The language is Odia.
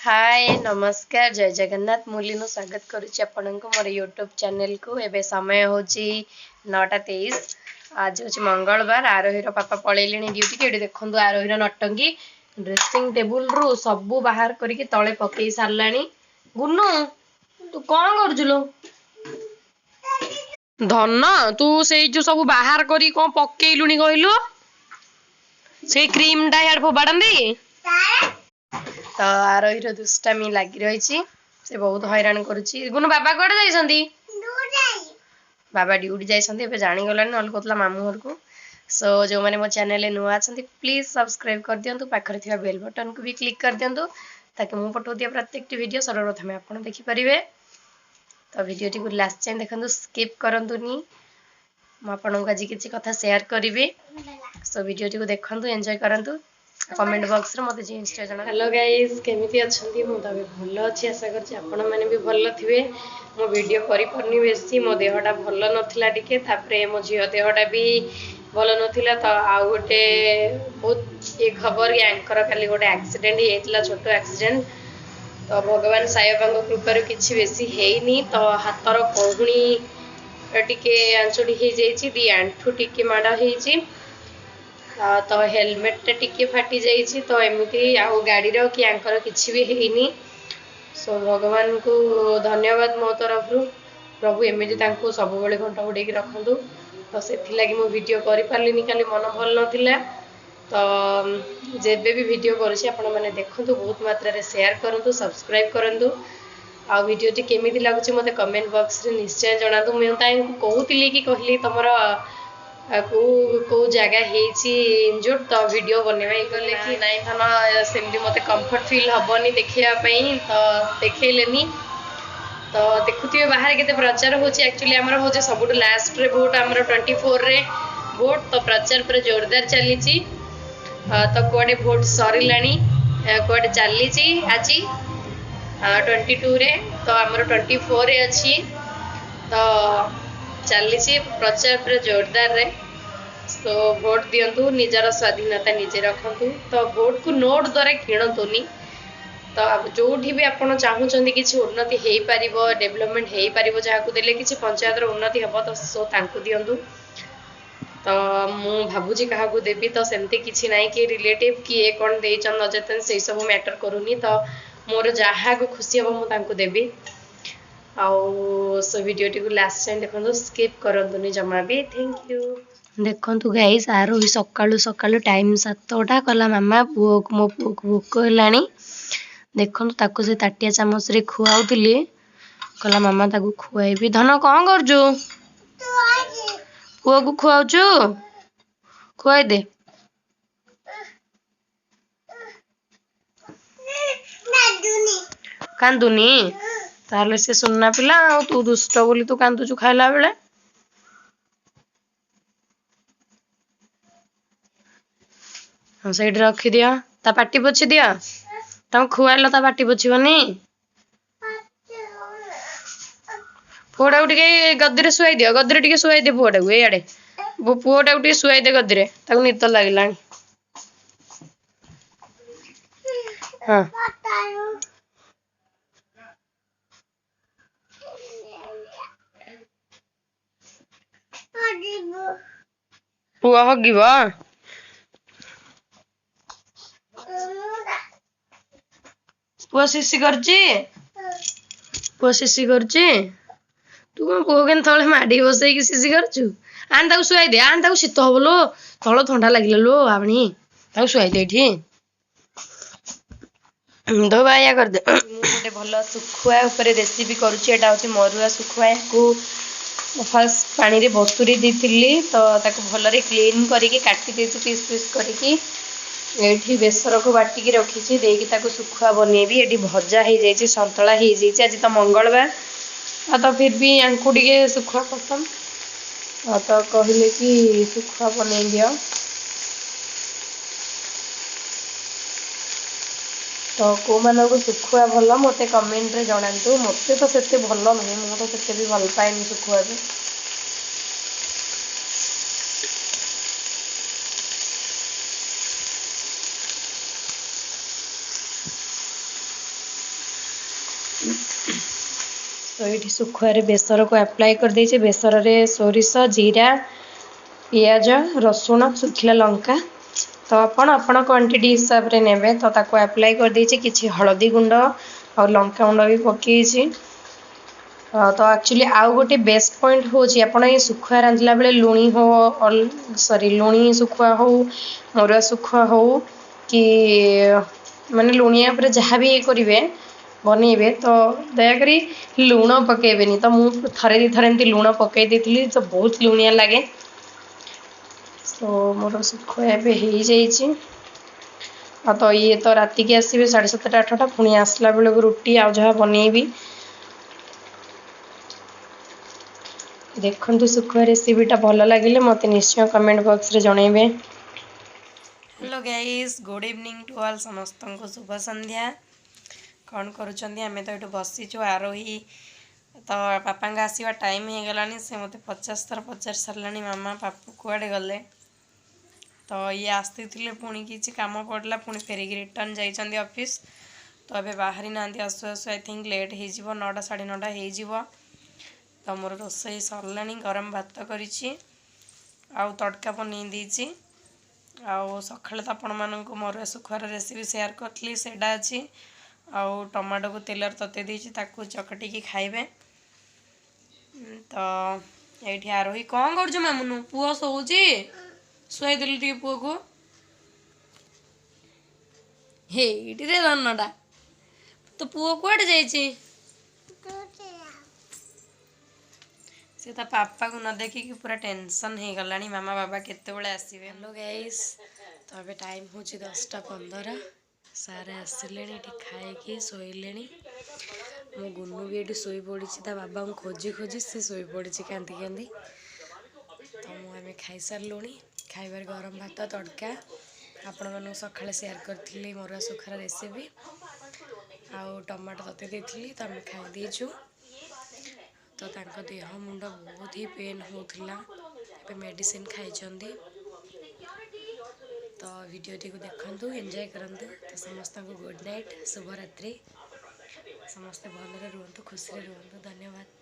ହାଏ, ନମସ୍କାର, ଜୟ ଜଗନ୍ନାଥ। ମୁଁ ଲିନୁ, ସ୍ୱାଗତ କରୁଛି ଆପଣଙ୍କୁ ମୋର ୟୁଟ୍ୟୁବ୍ ଚ୍ୟାନେଲକୁ। ଏବେ ସମୟ ହେଉଛି 9:23। ଆଜି ହେଉଛି ମଙ୍ଗଳବାର। ଆରୋହୀର ପାପା ପଳେଇଲେଣି ଡ୍ୟୁଟିକି। ଏଠି ଦେଖନ୍ତୁ ଆରୋହୀର ନଟଙ୍କି, ଡ୍ରେସିଂ ଟେବୁଲରୁ ସବୁ ବାହାର କରିକି ତଳେ ପକେଇ ସାରିଲାଣି। ଗୁନୁ, ତୁ କ'ଣ କରୁଛୁ ଲୋ ଧନ? ତୁ ସେଇ ଯୋଉ ସବୁ ବାହାର କରିକି କ'ଣ ପକେଇଲୁଣି କହିଲୁ? ସେଇ କ୍ରିମଟା ଇଆଡ଼େ ଫୋପାଡ଼ନ୍ତି ତ। ଆରୋହୀର ଦୁଷ୍ଟାମି ଲାଗି ରହିଛି, ସେ ବହୁତ ହଇରାଣ କରୁଛି। ଗୁନୁ, ବାବା କୁଆଡ଼େ ଯାଇଛନ୍ତି? ବାବା ଡ୍ୟୁଟି ଯାଇଛନ୍ତି, ଏବେ ଜାଣିଗଲାଣି, ନହେଲେ କହୁଥିଲା ମାମୁଁ ଘରକୁ। ସୋ ଯେଉଁମାନେ ମୋ ଚ୍ୟାନେଲରେ ନୂଆ ଅଛନ୍ତି, ପ୍ଲିଜ୍ ସବସ୍କ୍ରାଇବ୍ କରିଦିଅନ୍ତୁ, ପାଖରେ ଥିବା ବେଲ୍ ବଟନ୍କୁ ବି କ୍ଲିକ୍ କରିଦିଅନ୍ତୁ, ତାକି ମୁଁ ପଠାଉଥିବା ପ୍ରତ୍ୟେକଟି ଭିଡ଼ିଓ ସର୍ବପ୍ରଥମେ ଆପଣ ଦେଖିପାରିବେ। ତ ଭିଡ଼ିଓଟିକୁ ଲାଷ୍ଟ ଯାଏଁ ଦେଖନ୍ତୁ, ସ୍କିପ୍ କରନ୍ତୁନି। ମୁଁ ଆପଣଙ୍କୁ ଆଜି କିଛି କଥା ସେୟାର କରିବି। ସୋ ଭିଡ଼ିଓଟିକୁ ଦେଖନ୍ତୁ, ଏନ୍ଜୟ କରନ୍ତୁ, କମେଣ୍ଟ ବକ୍ସରେ ମୋତେ ଜିନିଷଟା ଜଣା। ହ୍ୟାଲୋ ଗାଇସ୍, କେମିତି ଅଛନ୍ତି? ମୁଁ ତ ଏବେ ଭଲ ଅଛି, ଆଶା କରୁଛି ଆପଣମାନେ ବି ଭଲ ଥିବେ। ମୁଁ ଭିଡ଼ିଓ କରିପାରୁନି ବେଶୀ, ମୋ ଦେହଟା ଭଲ ନଥିଲା ଟିକେ, ତାପରେ ମୋ ଝିଅ ଦେହଟା ବି ଭଲ ନଥିଲା। ତ ଆଉ ଗୋଟେ ବହୁତ ଇଏ ଖବର, ୟାଙ୍କର କାଲି ଗୋଟେ ଆକ୍ସିଡେଣ୍ଟ ହେଇଯାଇଥିଲା, ଛୋଟ ଆକ୍ସିଡେଣ୍ଟ। ତ ଭଗବାନ ସାଇବାବାଙ୍କ କୃପାରୁ କିଛି ବେଶୀ ହେଇନି। ତ ହାତର କହୁଣି ଟିକେ ଆଞ୍ଚୁଡ଼ି ହେଇଯାଇଛି, ଦି ଆଣ୍ଠୁ ଟିକେ ମାଡ଼ ହେଇଛି, ତ ହେଲମେଟଟା ଟିକେ ଫାଟି ଯାଇଛି। ତ ଏମିତି ଆଉ ଗାଡ଼ିର କି ୟାଙ୍କର କିଛି ବି ହେଇନି। ସୋ ଭଗବାନଙ୍କୁ ଧନ୍ୟବାଦ ମୋ ତରଫରୁ, ପ୍ରଭୁ ଏମିତି ତାଙ୍କୁ ସବୁବେଳେ ଘଣ୍ଟ ଘୋଡ଼େଇକି ରଖନ୍ତୁ। ତ ସେଥିଲାଗି ମୁଁ ଭିଡ଼ିଓ କରିପାରିଲିନି, କାଲି ମନ ଭଲ ନଥିଲା। ତ ଯେବେ ବି ଭିଡ଼ିଓ କରୁଛି ଆପଣମାନେ ଦେଖନ୍ତୁ, ବହୁତ ମାତ୍ରାରେ ସେୟାର କରନ୍ତୁ, ସବସ୍କ୍ରାଇବ୍ କରନ୍ତୁ, ଆଉ ଭିଡ଼ିଓଟି କେମିତି ଲାଗୁଛି ମୋତେ କମେଣ୍ଟ ବକ୍ସରେ ନିଶ୍ଚୟ ଜଣାନ୍ତୁ। ମୁଁ ତାଙ୍କୁ କହୁଥିଲି କି କହିଲି ତମର କେଉଁ କେଉଁ ଜାଗା ହେଇଛି ଇଞ୍ଜୁର୍ଡ, ତ ଭିଡ଼ିଓ ବନେଇବା ଗଲେ କି ନାଇଁ ଧନ, ସେମିତି ମୋତେ କମ୍ଫର୍ଟ ଫିଲ୍ ହେବନି ଦେଖିବା ପାଇଁ, ତ ଦେଖେଇଲେନି। ତ ଦେଖୁଥିବେ ବାହାରେ କେତେ ପ୍ରଚାର ହେଉଛି। ଆକ୍ଚୁଆଲି ଆମର ହେଉଛି ସବୁଠୁ ଲାଷ୍ଟରେ ଭୋଟ୍, ଆମର 24ରେ ଭୋଟ୍। ତ ପ୍ରଚାର ପୁରା ଜୋରଦାର ଚାଲିଛି। ତ କୁଆଡ଼େ ଭୋଟ୍ ସରିଲାଣି, କୁଆଡ଼େ ଚାଲିଛି। ଆଜି 22ରେ, ତ ଆମର 24ରେ ଅଛି। ତ ଚାଲିଛି ପ୍ରଚାର ପୁରା ଜୋରଦାରରେ। ସୋ ଭୋଟ୍ ଦିଅନ୍ତୁ, ନିଜର ସ୍ୱାଧୀନତା ନିଜେ ରଖନ୍ତୁ। ତ ଭୋଟ୍କୁ ନୋଟ୍ ଦ୍ୱାରା କିଣନ୍ତୁନି। ତ ଯେଉଁଠି ବି ଆପଣ ଚାହୁଁଛନ୍ତି କିଛି ଉନ୍ନତି ହେଇପାରିବ, ଡେଭଲପମେଣ୍ଟ ହେଇପାରିବ, ଯାହାକୁ ଦେଲେ କିଛି ପଞ୍ଚାୟତର ଉନ୍ନତି ହେବ, ତ ସୋ ତାଙ୍କୁ ଦିଅନ୍ତୁ। ତ ମୁଁ ଭାବୁଛି କାହାକୁ ଦେବି। ତ ସେମିତି କିଛି ନାହିଁ କି ରିଲେଟିଭ୍ କିଏ କ'ଣ ଦେଇଛନ୍ତି ନ ଦେଇଛନ୍ତି, ସେଇ ସବୁ ମ୍ୟାଟର୍ କରୁନି। ତ ମୋର ଯାହାକୁ ଖୁସି ହେବ ମୁଁ ତାଙ୍କୁ ଦେବି। ଆଉ ସେ ଭିଡ଼ିଓଟିକୁ ଲାଷ୍ଟ ଯାଏଁ ଦେଖନ୍ତୁ, ସ୍କିପ୍ କରନ୍ତୁନି ଜମା ବି। Thank you. ଦେଖନ୍ତୁ ଗାଇସ୍, ଆରୋହୀ ସକାଳୁ ସକାଳୁ ଟାଇମ୍ 7ଟା କଲା, ମାମା ପୁଅକୁ, ମୋ ପୁଅକୁ ଭୋକ ହେଲାଣି। ଦେଖନ୍ତୁ, ତାକୁ ସେ ତାଟିଆ ଚାମଚରେ ଖୁଆଉଥିଲି, କହିଲା ମାମା ତାକୁ ଖୁଆଇବି। ଧନ, କ'ଣ କରୁଛୁ? ପୁଅକୁ ଖୁଆଉଛୁ? ଖୁଆଇ ଦେ। କାନ୍ଦୁନି ତାହେଲେ ସେ ସୁନା ପିଲା। ଆଉ ତୁ ଦୁଷ୍ଟ ବୋଲି ତୁ କାନ୍ଦୁଛୁ ଖାଇଲା ବେଳେ। ହଁ, ସେଇଠି ରଖିଦିଅ, ତା ପାଟି ପୋଛି ଦିଅ। ତାକୁ ଖୁଆଇଲ, ତା ପାଟି ପୋଛିବନି? ପୁଅଟାକୁ ଟିକେ ଗଦିରେ ଶୁଆଇ ଦିଅ, ଗଦିରେ ଟିକେ ଶୁଆଇ ଦିଅ ପୁଅଟାକୁ। ଏଇଆଡ଼େ ପୁଅଟାକୁ ଟିକେ ଶୁଆଇ ଦେ ଗଦିରେ, ତାକୁ ନିଦ ଲାଗିଲାଣି। ହଁ, ପୁଅ ହଗିବ? ପୁଅ ଶିଶି କରୁଛି, ପୁଅ ଶିଶି କରୁଛି। ତୁ କ'ଣ ପୁଅ କେମିତି ତଳେ ମାଡ଼ି ବସେଇକି ଶିଶି କରୁଛୁ? ଆଣ ତାକୁ ଶୁଆଇ ଦେ, ଆଣ ତାକୁ, ଶୀତ ହବ ଲୋ, ତଳ ଥଣ୍ଡା ଲାଗିଲା ଲୋ। ଆଣି ତାକୁ ଶୁଆଇ ଦେ ଏଠି, ଧୋବା ଇଆ କରିଦେ। ମୁଁ ଗୋଟେ ଭଲ ଶୁଖୁଆ ଉପରେ ରେସିପି କରୁଛି। ଏଇଟା ହେଉଛି ମରୁଆ ଶୁଖୁଆ। ଏହାକୁ ମୁଁ ଫାର୍ଷ୍ଟ ପାଣିରେ ବତୁରେଇ ଦେଇଥିଲି, ତ ତାକୁ ଭଲରେ କ୍ଲିନ୍ କରିକି କାଟି ଦେଇଛି ପିସ୍ ପିସ୍ କରିକି। ଏଇଠି ବେସରକୁ ବାଟିକି ରଖିଛି, ଦେଇକି ତାକୁ ଶୁଖୁଆ ବନେଇବି। ଏଠି ଭଜା ହେଇଯାଇଛି, ସନ୍ତୁଳା ହେଇଯାଇଛି। ଆଜି ତ ମଙ୍ଗଳବାର, ଆଉ ତ ଫିର୍ ବି ୟାଙ୍କୁ ଟିକେ ଶୁଖୁଆ ପସନ୍ଦ, ତ କହିଲେ କି ଶୁଖୁଆ ବନେଇ ଦିଅ। ତ କେଉଁମାନଙ୍କୁ ଶୁଖୁଆ ଭଲ ମୋତେ କମେଣ୍ଟରେ ଜଣାନ୍ତୁ। ମୋତେ ତ ସେତେ ଭଲ ନୁହେଁ, ମୁଁ ତ ସେତେ ବି ଭଲ ପାଏନି ଶୁଖୁଆକୁ। ତ ଏଇଠି ଶୁଖୁଆରେ ବେସରକୁ ଆପ୍ଲାଏ କରିଦେଇଛି। ବେସରରେ ସୋରିଷ, ଜିରା, ପିଆଜ, ରସୁଣ, ଶୁଖିଲା ଲଙ୍କା, ତ ଆପଣ ଆପଣ କ୍ୱାଣ୍ଟିଟି ହିସାବରେ ନେବେ। ତ ତାକୁ ଆପ୍ଲାଏ କରିଦେଇଛି। କିଛି ହଳଦୀ ଗୁଣ୍ଡ ଆଉ ଲଙ୍କା ଗୁଣ୍ଡ ବି ପକାଇଛି। ତ ଆକ୍ଚୁଆଲି ଆଉ ଗୋଟେ ବେଷ୍ଟ ପଏଣ୍ଟ ହେଉଛି, ଆପଣ ଏଇ ଶୁଖୁଆ ରାନ୍ଧିଲା ବେଳେ ଲୁଣି ହଉ, ସରି, ଲୁଣି ଶୁଖୁଆ ହଉ, ମରୁଆ ଶୁଖୁଆ ହଉ କି ମାନେ ଲୁଣିଆ ଉପରେ ଯାହା ବି କରିବେ, ବନେଇବେ, ତ ଦୟାକରି ଲୁଣ ପକାଇବେନି। ତ ମୁଁ ଥରେ ଦୁଇ ଥର ଏମିତି ଲୁଣ ପକାଇ ଦେଇଥିଲି, ତ ବହୁତ ଲୁଣିଆ ଲାଗେ। ସୋ ମୋର ଶୁଖୁଆ ଏବେ ହେଇଯାଇଛି। ଆଉ ତ ଇଏ ତ ରାତିକି ଆସିବେ 7:30, 8ଟା। ପୁଣି ଆସିଲା ବେଳକୁ ରୁଟି ଆଉ ଯାହା ବନେଇବି। ଦେଖନ୍ତୁ, ଶୁଖୁଆ ରେସିପିଟା ଭଲ ଲାଗିଲେ ମୋତେ ନିଶ୍ଚୟ କମେଣ୍ଟ ବକ୍ସରେ ଜଣାଇବେ। Hello guys, good evening to all. ସମସ୍ତଙ୍କୁ ଶୁଭ ସନ୍ଧ୍ୟା। କ'ଣ କରୁଛନ୍ତି? ଆମେ ତ ଏଠୁ ବସିଛୁ। ଆରୋହୀ ତ ବାପାଙ୍କ ଆସିବା ଟାଇମ୍ ହେଇଗଲାଣି, ସେ ମୋତେ 50 ଥର ପଚାରି ସାରିଲାଣି, ମାମା, ପାପୁ କୁଆଡ଼େ ଗଲେ? ତ ଇଏ ଆସିଥିଲେ, ପୁଣି କିଛି କାମ ପଡ଼ିଲା, ପୁଣି ଫେରିକି ରିଟର୍ଣ୍ଣ ଯାଇଛନ୍ତି ଅଫିସ୍। ତ ଏବେ ବାହାରି ନାହାନ୍ତି। ଆସୁ ଆସୁ I think late ହେଇଯିବ, 9ଟା 9:30 ହେଇଯିବ। ତ ମୋର ରୋଷେଇ ସରିଲାଣି। ଗରମ ଭାତ କରିଛି ଆଉ ତଡ଼କା ବନେଇ ଦେଇଛି। ଆଉ ସକାଳେ ତ ଆପଣମାନଙ୍କୁ ମରୁଆ ଶୁଖୁଆର ରେସିପି ସେୟାର କରିଥିଲି, ସେଇଟା ଅଛି। ଆଉ ଟମାଟୋକୁ ତେଲରେ ତତେଇ ଦେଇଛି, ତାକୁ ଚକଟିକି ଖାଇବେ। ତ ଏଇଠି ଆରୋହୀ କ'ଣ କରୁଛୁ? ମାମୁନୁ, ପୁଅ ଶୋଉଛି, ଶୁଆଇଦେଲୁ ଟିକେ ପୁଅକୁ। ହେଇଠି ରେ ଧନଟା, ତୋ ପୁଅ କୁଆଡ଼େ ଯାଇଛି? ସେ ତା ପାପାକୁ ନ ଦେଖିକି ପୁରା ଟେନସନ୍ ହେଇଗଲାଣି, ମାମା, ବାବା କେତେବେଳେ ଆସିବେ? ହ୍ୟାଲୋ ଗାଇସ୍, ତ ଏବେ ଟାଇମ୍ ହେଉଛି 10ଟା 15। ସାର୍ ଆସିଲେଣି, ଏଠି ଖାଇକି ଶୋଇଲେଣି। ମୋ ଗୁନୁ ବି ଏଠି ଶୋଇପଡ଼ିଛି। ତା ବାବାଙ୍କୁ ଖୋଜି ଖୋଜି ସେ ଶୋଇପଡ଼ିଛି କାନ୍ଦି କାନ୍ଦି। ତ ଆମେ ଖାଇସାରିଲୁଣି। ଖାଇବାରେ ଗରମ ଭାତ, ତଡ଼କା, ଆପଣମାନଙ୍କୁ ସକାଳେ ସେୟାର କରିଥିଲି ମରୁଆ ଶୁଖାର ରେସିପି, ଆଉ ଟମାଟୋ ତତେଇ ଦେଇଥିଲି। ତ ଆମେ ଖାଇ ଦେଇଛୁ। ତ ତାଙ୍କ ଦେହ ମୁଣ୍ଡ ବହୁତ ହି ପେନ୍ ହେଉଥିଲା, ଏବେ ମେଡ଼ିସିନ ଖାଇଛନ୍ତି। ତ ଭିଡ଼ିଓଟିକୁ ଦେଖନ୍ତୁ, ଏନ୍ଜୟ କରନ୍ତୁ। ତ ସମସ୍ତଙ୍କୁ ଗୁଡ଼୍ ନାଇଟ୍, ଶୁଭରାତ୍ରି। ସମସ୍ତେ ଭଲରେ ରୁହନ୍ତୁ, ଖୁସିରେ ରୁହନ୍ତୁ। ଧନ୍ୟବାଦ।